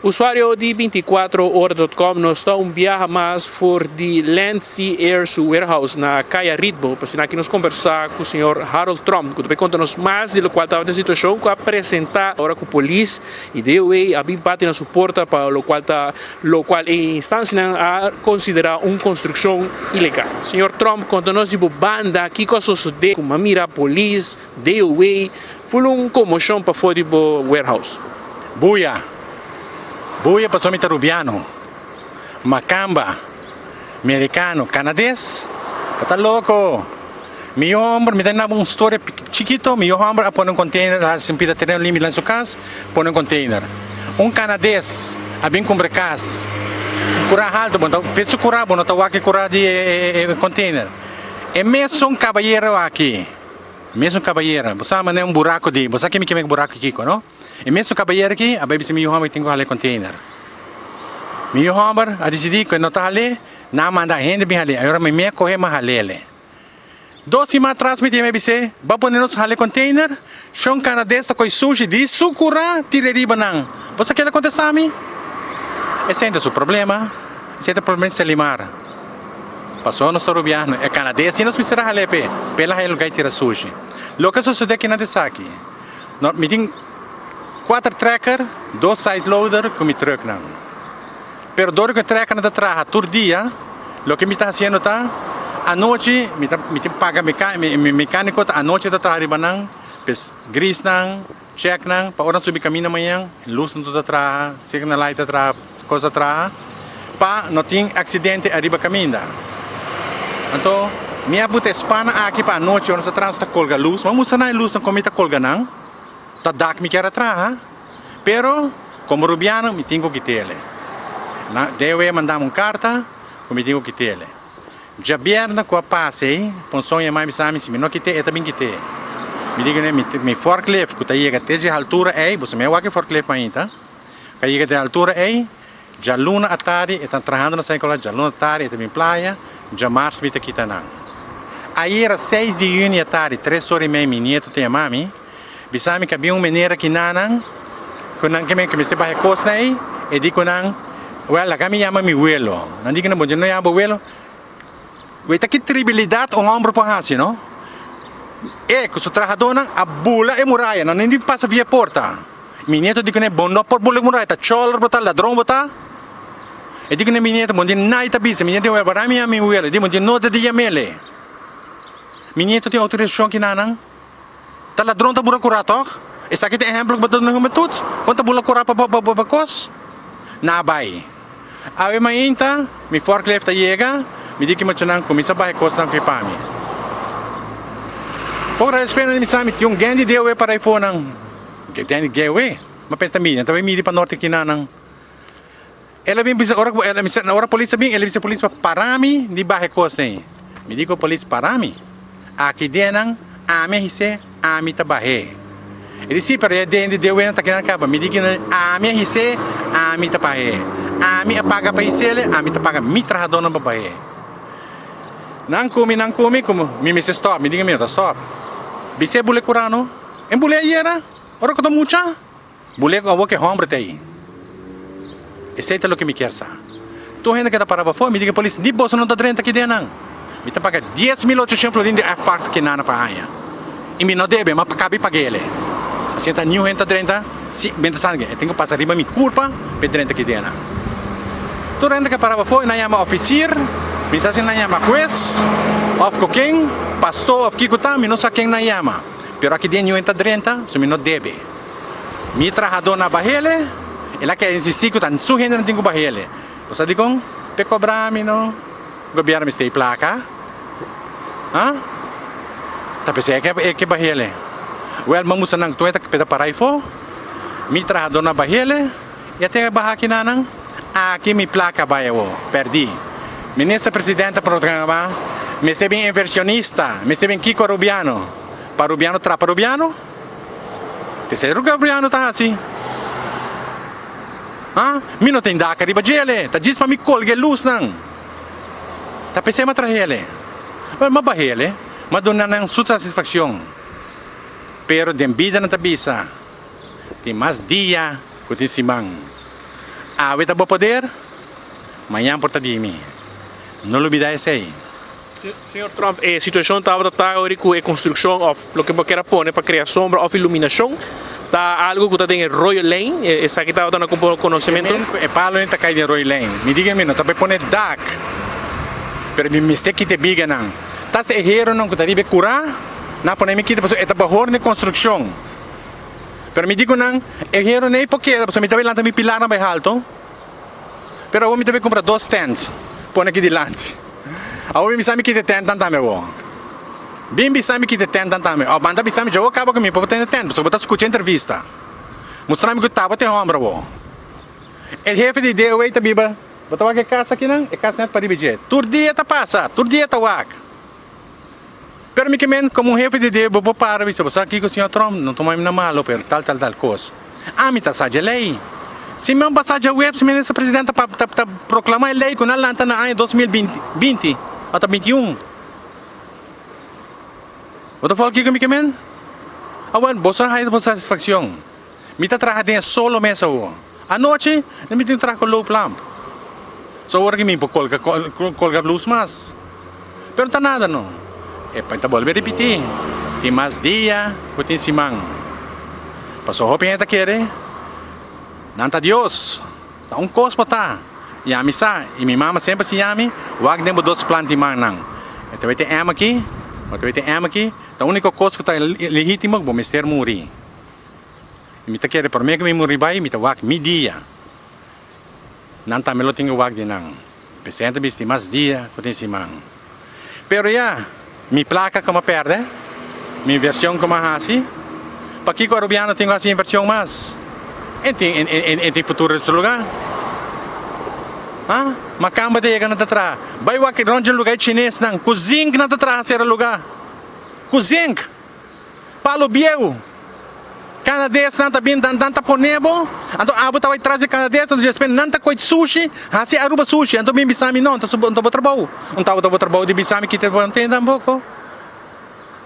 Usuario di 24ora.com, nos ta un biaha mas for di Land Sea Air su warehouse na Kaya Ritmo, pa asina aki nos kombersá ku señor Harold Tromp, ku ta bai konta nos mas di lokual tabata e situashon ku a presentá ora ku polis i DOA a bin bati na su porta pa lokual ta lokual e instansianan a konsiderá un konstrukshon ilegal. Señor Tromp, konta nos di bo banda kiko a sosodé ku a mira polis, DOA, Ful un komoshon pafó di bo warehouse. Buya. Buya pasobra mi ta Rubiano, Makamba, Merikano, Kanades. Bo ta loko. Mi yu homber, mi ta naba un storia chikito, mi yu homber a pone un container, a hasi un pida tereno limpi lan su kas, pone un container. Un Kanades a bin kumpra e kas, un kura haltu, bo no ta ves su kura, bo no ta wak e kura di e container. E mesun kabayero aki. Mesun kabayera, bo sa manera un buraku di, bo sa ke mi keme ku buraku kiko, no? E mesun kabayera aki a bai bisa mi yu hòmber ki tin ku hala e container. Mi yu hòmber a disidí ku e no ta hal'é, nan a manda hende bin hal'é. Ayora mi mia kohe m'a hal'é. Dos siman atras mi tin a bis'é, Ba pone nos hala e container, shon kanades ta kohe sushi di su kurá tira riba nan. Bo sa ke el a kontestá mi? Esei ta su problema, esei ta problema di Selimar. Pasobra nos ta rubiano, e kanades si nos mester a hal'é p'e, p'e la haña lugá i tira sushi. Loke a sosodé aki nan ta esaki, no, mi tin kuater trekker, dos side loader ku mi trùknan. Pero dor ku e trekkernan ta traha tur dia, loke mi ta hasiendo ta, anochi mi ta mi tin paga meka mi mekániko ta anochi ta traha riba nan, p'e gris nan, chèk nan, pa ora nan subi kaminda mañan, lusnan tur ta traha, signal light ta traha, kos ta traha, pa no tin aksidente ariba kaminda. Anto, mi a buta e spannan aki pa anochi ora nos ta traha nos ta kolga lus. Mi a mustra nan e lusnan kon mi ta kolga nan, ta dak mi kier a traha, pero komo rubiano mi tin ku kit'el. Nan DOW a manda mi un karta ku mi tin ku kit'el. Djabièrnè ku a pasa ei, Ponson yama mi bisa mi si mi no kit'é, e ta bin kit'é. Mi di kuné, mi forklift ku ta yega te dje haltura ei, boso mi a wak e forklift mainta, ku a yega te haltura ei, djaluna atardi e ta trahando na San Nicolas, djaluna atardi e ta bin playa, djamars mi ta kita nan. Ayera seis di yüni atardi, tres ora i mei, mi nieto ta yama mi, bisa mi ku a bin un menera kinanan ku nan ke mester baha e kosnan ei, e di ku nan, Wèl, laga mi yama mi welo. Nan di ku nan, Bo no yama bo welo? Wei ta ki tribilidat un hòmber por hasi, no? E ku su trahadónan a bula e muraya, nan no di pasa via e porta. Mi nieto di ku nan, Bo no por bula e muraya, ta chòler bo ta, ladron bo ta. E di ku nan, Mi nieto, bo no tin nada ta bisa. Mi nieto di, Wèl, wara mi yama mi welo. E di, Bo no tin nota di yam'el. Mi nieto tin outorisashon kinanan. Ta ladron ta bula kurá tòg? Esaki ta ehèmpel ku bo ta duna hubentut? Kon ta bula kurá pa pa kos? Na bai. Awe mainta mi forklift ta yega, mi di ki muchanan kuminsá baha e kosnan aki pa mi. Poko rato despues nan di mi sa mi tin un gen di DOW para e fonan. Gen di DOW? Mi a pensa ta midi, nan ta bai midi pa norte kinanan. El a bin bisa ora ku el a bisa ora polis a bin el a bisa polis pa para mi di baha e kos ei. Mi di ku polis para mi. Aki den nan ami a his'é ami ta bah'é. E di si pero e den di dewe nan ta kinan kaba. Mi di ku nan ami a his'é ami ta bah'é. Ami a paga pa his'é ami ta paga mi trahadónan pa bah'é. Nan ku mi nan ku mi ku mi mester stòp. Mi di ku mi no ta stòp. Bis'é bule kurano. E bule ayera ora ku ta mucha. Bule ku awor ku e hòmber ta ei. Esei ta loke mi kier sa. Tur hende ke ta para pafó, mi di ku e polis, ni boso no ta drenta aki den nan. Mi ta paga 10,800 florin di erfpacht ku nana pa haña. I mi no debe, ma kabi pag'el. Asina ta niun hende ta drenta, si, mi ta sa e tin ku pasa riba mi kurpa pa e drenta aki den nan. Tur hende ke para pafó, nan yama ofisier, mi sa si nan yama hues, òf ku ken, pastó òf kiko ta, mi no sa ken nan yama. Pero aki den niun hende ta drenta, so mi no debe. Mi trahadó na bahele, el a keda insistí ku ta su hendenan tin ku bahele. Bo sa dikon? P'e kobra mi no. Gobièrnu mester e plaka. Ha? Ta p'esei e ke bahele. Wèl, mi a mustra nan ku tur e ta p'e ta para afó. Mi trahadó na bahele, i a ten e baha kinanan. Aki mi plaka bai awor. Pèrdí. Minister Presidente proclama, Mester bin inversionista, mester bin Kiko Rubiano. Pa Rubiano trapa Rubiano? Esei loke Rubiano ta hasi. Ha? Mi no tin daka riba djele, ta djis pa mi kolga e lusnan. Ta p'esei m'a trahele. Wel, m'a bahele, m'a duna nan su satisfakshon. Pero den bida nan ta bisa, tin mas dia ku tin siman. Awe ta bo poder, mañan por ta di mi. No lubida esei. Señor Trump, e situacion tabata ta ori cu e construccion of loke bo kier a pone pa crea sombra of iluminacion ta algo cu ta den e Royal Lane, esaki tabata na bo conocimento? E palo ta cay den Royal Lane. Mi diga mi no ta bay pone dak, pero mi mester kita e biganan. Ta e heronan cu ta riba e cura, nan a pone mi kita pasobra e ta bahor den construccion. Pero mi di cu nan, e hero nei por keda pasobra mi ta bay lanta mi pilarnan bay halto. Pero awor mi ta bay cumpra dos tents pone aki dilanti. Awor bin bisa mi kita e tentnan tambe awor. Bin bisa mi kita e tentnan tambe. Of manda bisa mi djawo caba cu mi por tene tent pasobra bo ta scucha entrevista. Mustra mi cu tabo ta e homber awor. E hefe di DOA ta biba, bo ta wak e cas akinan? E cas net pariba dje. Tur dia ta pasa, tur dia ta wak. Pero mi ke men, komo un hefe di debe bo por para bisa, bo sa kiko señor Trump, no tuma mi na malo, pero tal tal tal kos. Ami ta sa dje lei. Si mi a sa djaweps minister presidente ta ta ta proklama e lei ku nan lanta na aña 2020 ota 21. Bo ta fòl kiko mi ke men? Awor bo sa haña bo satisfakshon. Mi ta traha den e solo mes awor. Anochi mi tin traha ku loop lamp. So awor aki mi por kolga kolga lus mas. Pero no ta nada no. E pa ta bolbe ripiti. Tin mas dia ku tin siman. Pasobra hopi hende ta kere nan ta Dios. Ta un kos bo ta. I ami sa, i mi mama semper siña mi, wak den bo dos plant di mannan. E ta wete M aki, bo ta wete M aki. Ta uniko kos ku ta legitimo ku bo mester muri. I mi ta kere promé ku mi muri bai, mi ta wak mi dia. Nan tambe lo tin ku wak di nan. P'esei ta bisti mas dia ku tin siman. Pero ya, mi plaka ku mi a pèrdè, mi invershon ku mi a hasi, pakiko Arubiano tin ku hasi invershon mas? E tin e tin futuro den su lugá. Ha? Makamba ta yega nan ta traha. Bai wak rònt dje lugá e chinesnan ku zink nan ta traha sera lugá. Ku zink! Palo bieu. Canadesnan ta bin dan ta pone bo, anto abo ta bai tras di Canades, anto despues nan ta koit sushi, hasi Aruba sushi, anto bin bisa mi no, anto ta bo trabou. Un tabata bo trabou di bisa mi kita bo no tampoco.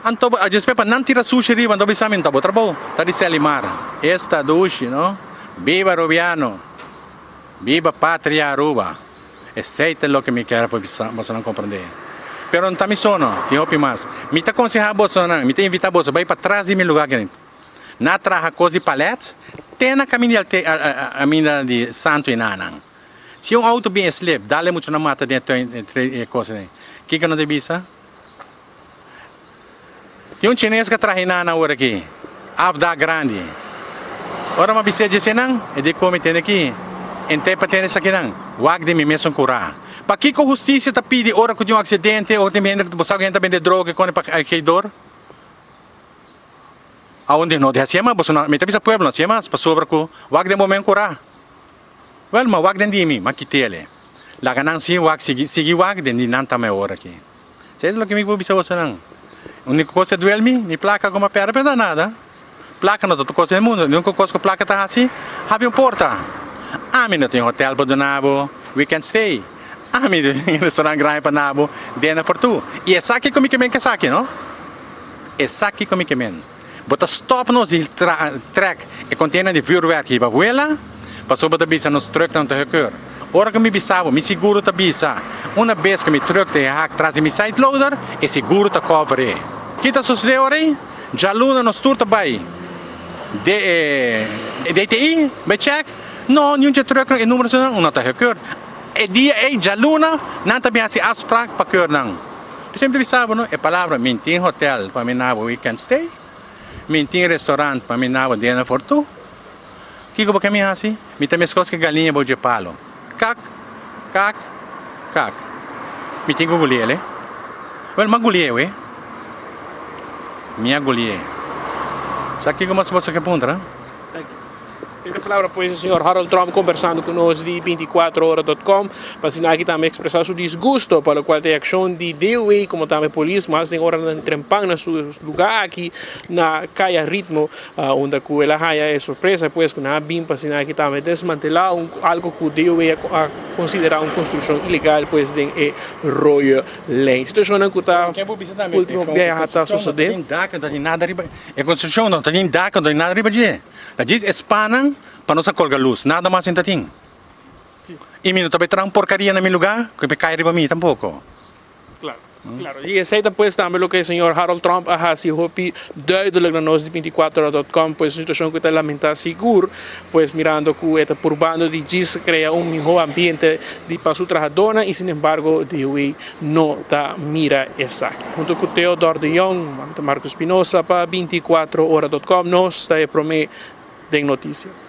Anto despues pa nan tira sushi riba, anto bisa mi no ta bo trabou. Ta di Selimar. Esta dushi no. Biba Rubiano. Biba patria Aruba. Esey ta loke mi kier pa bosonan comprende. Pero no ta mi so no, tin hopi mas. Mi ta conseha bosonan, mi ta invita boso bay patras di mi lugar aki. Na traha cos di palets, te na caminda di caminda di Santo y nanan. Si un auto bin e slip, dale mucho na mata den e tuin e cos ey. Kico nan ta bisa? Tin un chines ka traha nan awor aki, afdak grandi. Ora mi a bis'é djesé nan, e di ku mi tende aki, Ent'é pa tende esakinan, wak den mi mesun kurá. Pakiko hustisia ta pidi ora ku tin un aksidente o tin hende ku bo sa ku hende ta bende droga i kone pa algeidor? Aunde no di hasié mas, boso no, mi ta bisa pueblo no hasié mas, pasobra ku wak den bo men kurá. Wèl, ma wak den di mi, ma kit'é. Laga nan sin wak sigui, sigui wak den di nan tambe awor aki. Esei ta loke mi por bisa bosonan. Uniko kos ke duel mi, mi plaka ku mi a pèrdè pero no ta nada. Plaka no ta tur kos den mundu. Uniko kos ku plaka ta hasi, habri un porta. Ami no tin hotel pa duna bo weekend stay. Ami no tin restaurant grandi pa na bo dinner for two. I esaki ku mi ke men ke esaki no. Esaki ku mi ke men. Bo ta stòp nos di trèk e kontener di vuurwerk hiba huela, pasobra bo ta bisa nos trùknan ta hekeur. Ora ku mi bisa bo, mi siguro ta bisa, una bes ku mi trùk ta e hak tras di mi side loader, e siguro ta kòver e. Ki ta sosodé ora ei? Djaluna nos tur ta bai de e DTI bai chèk, no, niun dje trùknan e númeronan no ta hekeur. E dia ei, djaluna, nan ta bin hasi afsprak pa keur nan. Mi semper bisa bo no e palabra min tin hotel pa mi nabo weekend stay, min tin restaurant pa mi nabo dinner for two. Kiko bo ke mi hasi? Mi ta meskos ke galiña bou dje palo. Kak, kak, kak. Mi tin ku gulié le. Wel, m'a gulié we. Mi a gulié. Sa kiko mas boso ke puntra? Sin e palabra pues e señor Harold Trump conversando cu nos di 24 hora com pa asina aki tambe expresa su disgusto pa locual ta e accion di DOA como tambe polis mas den oranan trempan na su lugar aki na Caya Ritmo unda cu el a haya e sorpresa pues cu nan a bin pa asina aki tambe desmantela un algo cu DOA a considera un construccion ilegal pues den e Rode Lijn. Situacionnan cu ta ultimo biaha ta sosode. E construccion no ta tin dak, no ta tin nada riba dje. Ta djis e spanan pa nos a colga luz, nada mas in ta tin. I mi no ta bai traha un porcaria na mi lugar cu mi cay riba mi tampoco. Claro, claro. Y esey ta pues tambe loke señor Harold Trump a haci hopi duidelijk na nos di 24ora.com, pues un situacion cu ta lamenta sigur, pues mirando cu e ta purbando di djis crea un miho ambiente di pa su trahadornan y sinembargo DOE no ta mira esaki. Hunto cu Theodor de Jong, Marco Espinosa pa 24ora.com, nos ta e prome den noticia.